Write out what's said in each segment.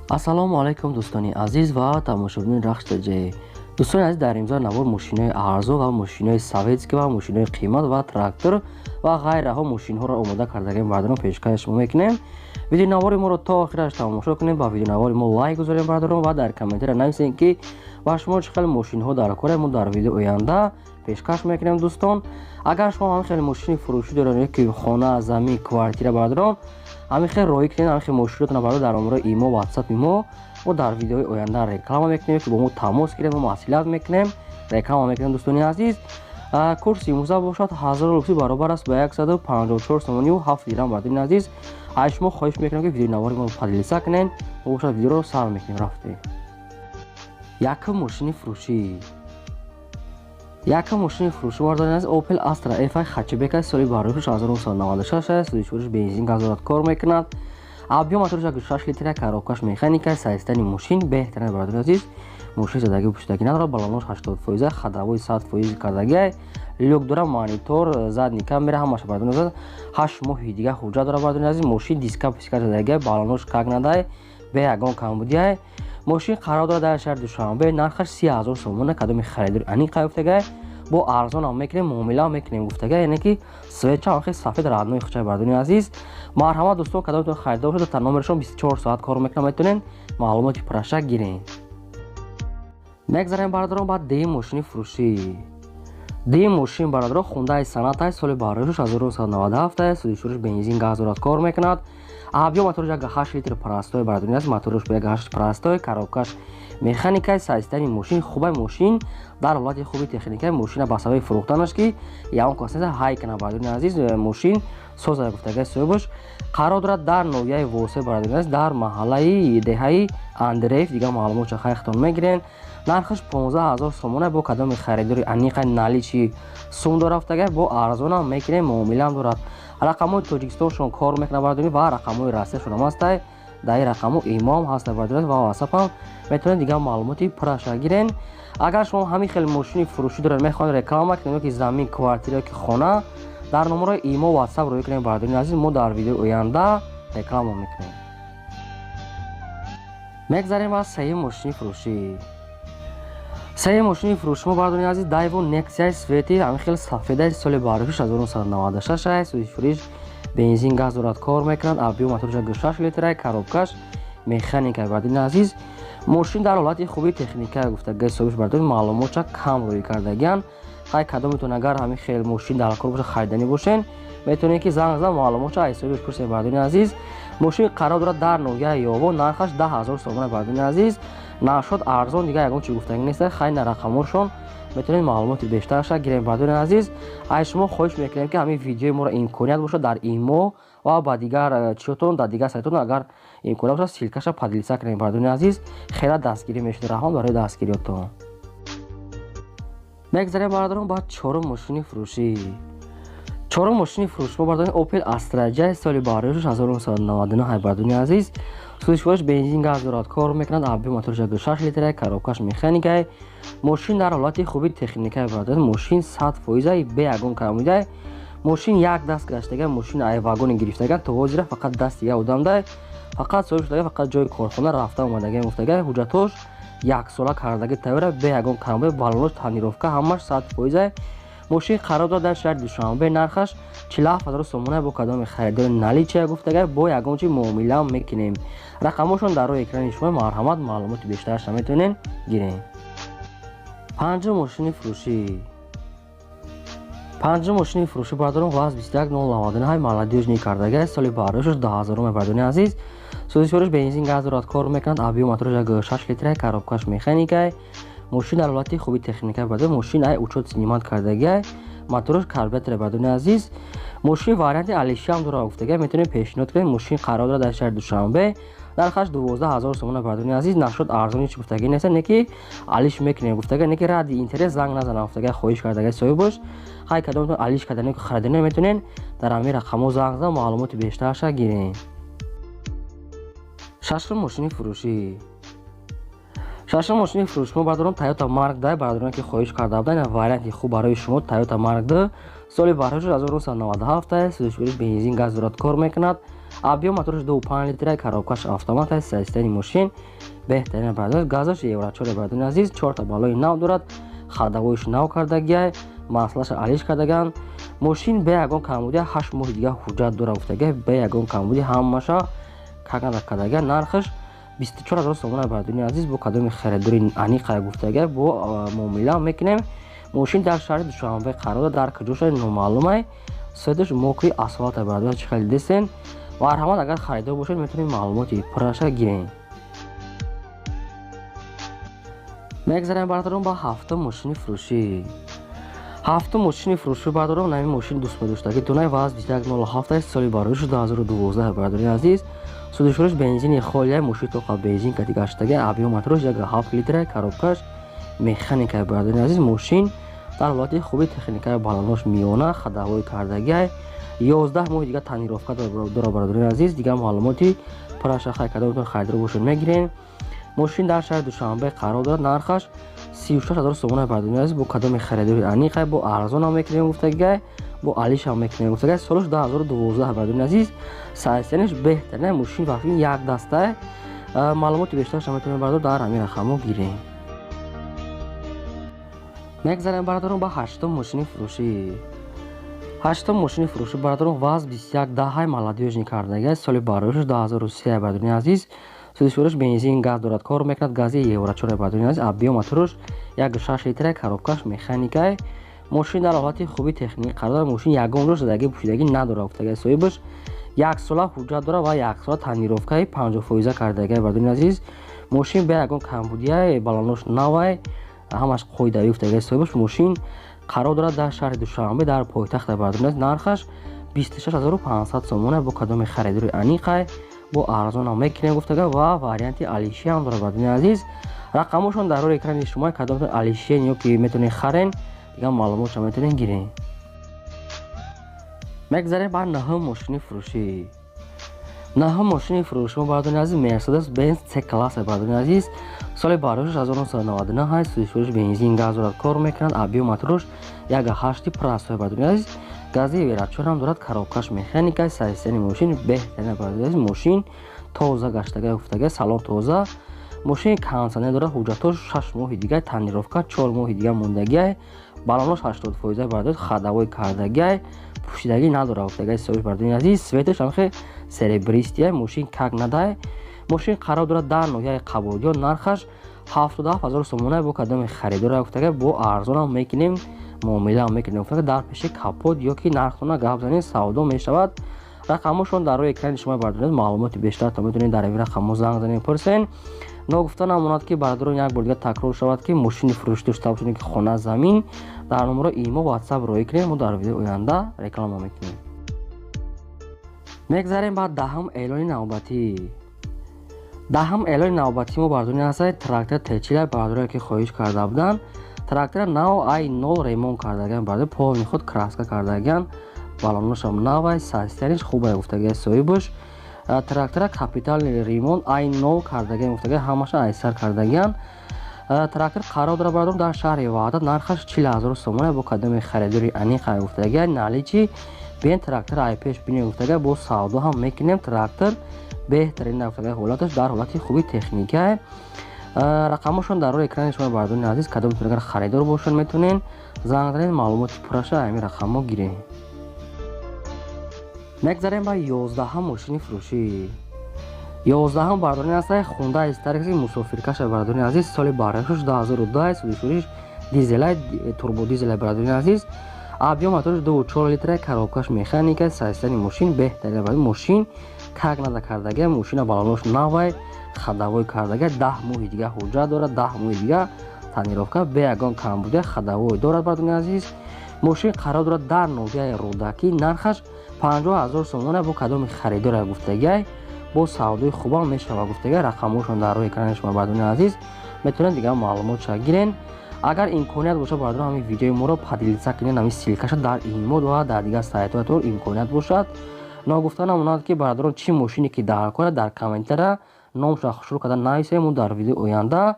Ассалому алайкум, дӯстони азиз ва тамошобинони Рахш ТҶ. Дӯстони азиз, дар имзои навор мошинои арзон ва мошинои советский ва мошинои қимат ва трактор ва ғайраҳо мошинҳоро омода кардагем, бародарон, пешкаши шумо мекунем. Видеонавори моро то охираш тамошо кунем, ба видеонавори мо лайк гузорем, бародарон, ва дар комментария нависем, ки ба шумо чӣ хел мошинҳо дар кора, мо дар видео оянда пешкаш мекунем. Дӯстон, агар шумо ҳамин хел мошини фурӯшӣ доред, ки хона, замин, квартира, бародарон, ҳамин хел роҳӣ кунед ҳамин хел мошинотона, барои дар номерои имо, ватсапи мо дар видеои оянда реклама мекунем, ки бо мо тамос гирем, мо маслиҳат мекунем, реклама мекунем. Дӯстони азиз, курси имрӯза бошад 1000 рубли баробар аст ба 154 сомонию 7 дирам. Бародари азиз, аз шумо хоҳиш мекунам, ки видеонавори моро поделиться кунед. Мо бошад видеоро сар мекунем. Рафтем. Якум мошини фурӯшӣ. Якум мошини фурӯшӣ, бародари азиз, Opel Astra F хэтчбек аст, соли барои 1996 аст. Сӯзишвориш бензин, газ дорад, кор мекунад. Объём мотораш 6 литра, коробкаш механика. Состояние мошин беҳтарин, бародари азиз. Мошин задагӣ, пӯшидагӣ надорад, баллонош 80%, ходовой 100% кардагиай, люк дора, монитор, задний камера, ҳамаша, бародари азиз. 8 моҳи дига ҳуҷҷат дорад, бародари азиз. Мошин диска писка задагиай, баллонош как надай, бе ягон камбудиай. Мошин қарор дорад дар шаҳри Душанбе, нархаш 30 000 сомона. Кадоми харидори аниқа гуфтагай, бо арзонам мекунем, муомилаам мекунем гуфтага, яъне ки свеча ҳам хел сафед, родной хучай. Бародари азиз, марҳамат, дӯстон, кадомтон харидор шуда, та номерашон 24 соат кор мекунам, метавонед маълумоти пурраша гирен. Мегзарем, бародарон, ба дуюм мошини фурӯшӣ. Дуюм мошин, бародарон, Хундаи Соната, соли барои 1997 аст. Сӯзишвориш бензин, газ дорад, кор мекунад. Объём мотораш 1,8 литр, простой, бародари азиз, мотораш 1,8, простой, коробкаш механикаи. Состояние мошин хубай, мошин дар ҳолати хуби техникаи. Мошина ба сабаби фурӯхтанаш, ки ягон кас ҳай кана, бародари азиз, мошин соза гуфтагаи соҳибаш. Қарор дорад дар ноҳияи Восе, бародари азиз, дар маҳаллаи деҳаи Андреев. Дигар маълумотша хайхтон мегирен. Нархаш 15 000 сомона. Бо кадоми харидори аниқа наличный сум дора гуфтагай, бо арзонам мекунем, муомилаам дорад. Рақамҳои Тоҷикистоншон кор мекунад, бародари, ва рақамҳои Россияшонам ҳастай. Дар ин рақамҳо имоам ҳаста, бародари, ва ватсапам метавонед дигар маълумоти пурраша гирен. Агар шумо ҳамин хел мошини фурӯшӣ доред, мехоҳед реклама кунед, ки замин, квартира, ки хона, дар номерои имо, ватсап рӯй кунем, бародари азиз, мо дар видеои оянда реклама мекунем. Мегзарем ба сеюм мошини фурӯшӣ. Сеюм мошини фурӯши мо, бародари азиз, Дайву Нексияи цвети ҳамин хел сафедаи, соли барои 1996 аст. Сӯзишвориш бензин, газ дорад, кор мекунад. Объём мотораш 6 литра, коробкаш механика. Бародари азиз, мошин дар ҳолати хуби техника гуфтагаи соҳибш. Бародари, маълумотша кам рӯй кардагиан. Хай, кадометон агар ҳамин хел мошин дар кор боша, хариданӣ бошен, метавонед, ки занг зада, маълумотша аз соҳибаш пурсед. Бародари азиз, мошин қарор дорад дар ноҳияи Ёвон, нархаш 10 000 сомона. Бародари азиз, нашод арзон, дигар ягон чи гуфтагӣ нест. Хай, на рақамҳошон метавонед маълумоти бештарша гирем. Бародари азиз, аз шумо хоҳиш мекунем, ки ҳамин видеои моро имконият бошад, дар имо ва ба дигар чиётон, дар дигар сайтотон агар имконият бошад, ссылкаша поделиться кунем. Бародари азиз, хела дастгирӣ мешуд. Раҳмат барои дастгириётон. Мегзарем, бародарон, ба чорум мошини фурӯшӣ. Чорум мошини фурӯши мо, бародарон, Opel Astra J, соли барои 1999. Бародарони азиз, сӯзишвориш бензин, газ дорад, кор мекунад. Объём мотораш 6 литра, коробкаш механикай. Мошин дар ҳолати хуби техникай, бародарон, мошин 100%, бе ягон камбудай. Мошин як даст гаштага, мошин ай вагони гирифтага, то ҳозира фақат дасти як одамдай, фақат соҳиб шудага, фақат ҷои корхона рафта омадага гуфтага. Ҳуҷҷатош яксола кардаги тайёра, бе ягон камбуд, баллонош, тонировка, ҳамаш 100%. Мошин қарор дорад дар шаҳри Душанбе, нархаш 47 000 сомона. Бо кадоми харидори наличие гуфтага, бо ягон чи муомилаам мекунем. Рақамҳошон дар рӯи экрани шумо, марҳамат, маълумоти бештарша метавонед гирем. Панҷум мошини фурӯшӣ. Панҷум мошини фурӯшӣ, бародарон, ВАЗ 21099 молодёжный кардага, соли бардошташ 2000. Бародарони азиз, сӯзишвориш бензин, газ дорад, кор мекунад. Объём мотораш 6 литра, коробкаш механикай. Мошин дар ҳолати хуби техника, бародар, мошин ай учёт снимать кардагиай, мотораш карбюратор. Бародарони азиз, мошин варианти алишиам дорад гуфтага, метавонем пешниҳод кунем. Мошин қарор дорад дар шаҳри Душанбе, нархаш 12 000 сомона. Бародарони азиз, нашуд арзони чи гуфтагӣ неста, не ки алиш мекунем гуфтага, не ки ради интерес занг назанам гуфтага, хоҳиш кардага соҳибош. Хай, кадомтон алиш кардане, харидане, метавонен дар ҳамин рақамҳо занг зада, маълумоти бештарша гирем. Шашум мошини фурӯшӣ. Шашум мошини фурӯши мо, бародарон, Тойота Марк дай. Бародарон, ки хоҳиш карда буданд, варианти хуб барои шумо Тойота Марк д, соли барои 1997 аст. Сӯзишвориш бензин, газ дорад, кор мекунад. Объём мотораш 2,5 литра, коробкаш автомат аст, состояние мошин беҳтарин бародар. Газаш евро 4 бародари азиз, 4 та балои нав дорад, ходовойш нав кардагиай, маслаша алиш кардаган. Мошин бе ягон камбуди 8 моҳи дига ҳуҷҷат дора гуфтагиай, бе ягон камбуди ҳамаша какада кардагиай. Нархаш 24000 сомона бародари азиз, бо кадоми харидори аниқа гуфтагиай, бо муомила мекунем. Мошин дар шаҳри Душанбе қарор дорад, дар куҷоша номаълумай. Светаш мокри асфалта бародари, чӣ хеле дидесен. Марҳамат, агар харидор бошед, метавонед маълумоти пурраша гиред. Мегзарем бародарон ба ҳафтум мошини фурӯшӣ. Ҳафтум мошини фурӯшӣ бародарон, ҳамин мошин дӯстмедоштагӣ Дунай ВАЗ 2107, соли бароиш 2012 бародари азиз. Судишуриш бензини холия, мошин тоқа бензин кати гаштага, объём мотораш 1,7 литра, коробкаш механика бародари азиз. Мошин дар ҳолати хуби техникаи, баланош миёна, ходовой кардагиай, 11 моҳи дига тонировка дора бародари азиз. Дигар маълумоти пурраша хай кадомтон харидор бошед мегирем. Мошин дар шаҳри Душанбе қарор дорад, нархаш 36000 сомона бародари азиз, бо кадоми харидори аниқай, бо арзонам мекунем гуфтагиай, бо алишам мекунем гуфтагиай. Солаш 2012 бародари азиз, состояниеш беҳтарин, мошин вақти як дастае. Маълумоти бештарша метавонед бародар дар ҳамин рақамҳо гирем. Мегзарем бародарон ба ҳаштум мошини фурӯшӣ. Ҳаштум мошини фурӯшӣ бародарон ВАЗ 2110 молодёжный кардагиай, соли бароишаш 2003 бародари азиз. Судишуриш бензин газ дорад, кор мекунад, гази евро 4 бародари азиз. Объём мотораш 1,6 литра, коробкаш механикай. Мошин дар ҳолати хуби техникӣ қарор дорад, мошин ягон рӯз задагӣ пӯшидагӣ надорад гуфтагиай соҳибаш. Як сола ҳуҷҷат дорад ва як сола тонировкаи 50% кардагиай бародари азиз. Мошин бе ягон камбудиай, балонош навай, ҳамаш қоидавӣ гуфтагиай соҳибаш. Мошин қарор дорад дар шаҳри Душанбе, дар пойтахт бародари азиз. Нархаш 26500 сомона, бо кадоми харидори аниқай, бо арзонам мекунем гуфтага ва варианти алиши ҳам дорад бародари азиз. Рақамошон дар рӯи экрани шумо, кадомтон алишиен ё ки метавонед харен, дигар маълумотша метавонед гирен. Мегзарем ба наҳум мошини фурӯшӣ. Наҳум мошини фурӯши мо бародари азиз Mercedes Benz C класс бародари азиз, соли бароишаш 1999, судишуриш бензин газ дорад, кор мекунад, объём мотораш 1,8 простой бародари азиз, гази евро 4 ҳам дорад, коробкаш механика, состояние мошин беҳтарин бародари азиз. Мошин тоза гаштага гуфтага, салон тоза. Мошин кондиционер дорад, ҳуҷҷатош 6 моҳи дига, тонировка 4 моҳи дига мондагиай, балонош 80% бародари, ходовой кардагиай, пӯшидагӣ надорад гуфтагиай соҳиб бародари азиз. Светаш ҳамхе серебристия, мошин как надай. Мошин қарор дорад дар ноҳияи Қабодиён, нархаш 77000 сомона, бо кадоми харидора гуфтагиай, бо арзонам мекунем, муомилаам мекунем гуфтагиай. Дар пеши капот ё ки нархтона гап занед, савдо мешавад. Рақамҳошон дар рӯи экрани шумо бародари, маълумоти бештар то метавонед дар ин рақамҳо занг занед, пурсен. Ногуфта намонад ки бародарон як бор дига такрор шавад ки мошини фурӯшӣ дошта бошед ки хона замин, дар номеро имо WhatsApp роӣ кунед, мо дар видеои оянда реклама мекунем. Мегзарем ба даҳум эълони навбатӣ. Даҳум эълони навбатӣ мо бародарони ҳастад трактор Т40 бародароне ки хоҳиш карда буданд. Трактора нав ай нол ремонт кардагиан бародар, полни худ краска кардагиан, балоношам навай, состояниеш хубай гуфтагиай соҳибаш. Трактора капитални ремонт ай нол кардагиан гуфтагиай, ҳамаша айсар кардагиан. Трактор қарор дорад бародарон дар шаҳри Ваҳдат, нархаш 40000 сомона, бо кадоми харидори аниқа гуфтагиай. Наличи бен трактор ай пеш бинем гуфтагиай, бо савдо ҳам мекунем. Трактор беҳтарин гуфтагиай, ҳолаташ дар ҳолати хуби техникиай. Рақамҳошон дар рӯи экрани шумо бародарони азиз, кадомтон агар харидор бошед метавонед занг занед, маълумоти пурраша ҳамин рақамҳо гиред. Мегзарем ба 11-ум мошини фурӯшӣ. 11-ум бародарони ҳастад Hyundai Starex мусофиркаша бародарони азиз, соли бароишаш 2010, судишуриш дизелай, турбодизелай бародарони азиз. Объём мотораш 2,4 литра, коробкаш механика, состояние мошин беҳтарин барои мошин как нада кардагиай, мошина балонош навай, ходовой кардагиай, 10 моҳи дига ҳуҷҷат дорад, 10 моҳи дига тонировка бе ягон камбудия, ходовой дорад бародарони азиз. Мошин қарор дорад дар ноҳияи Рӯдакӣ, нархаш 50000 сомона, бо кадоми харидора гуфтагиай, бо савдои хубам мешава гуфтагиай. Рақамҳошон дар рӯи экрани шумо бародарони азиз, метавонед дигар маълумотша гирен. Агар имконият бошад бародарон, ҳамин видеои моро поделиться кунед, ҳамин ссылкаша дар имо ва дар дигар сайтҳоятон имконият бошад. Ногуфта намонад ки бародарон, чӣ мошине ки дар кор дар комментария номша хушрӯ карда нависем, мо дар видеои оянда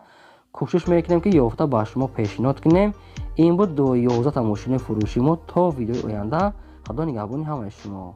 кӯшиш мекунем ки ёфта ба шумо пешниҳод кунем. Ин буд 11 та мошини фурӯши мо. То видеои оянда, Худо нигаҳбони ҳамаи шумо.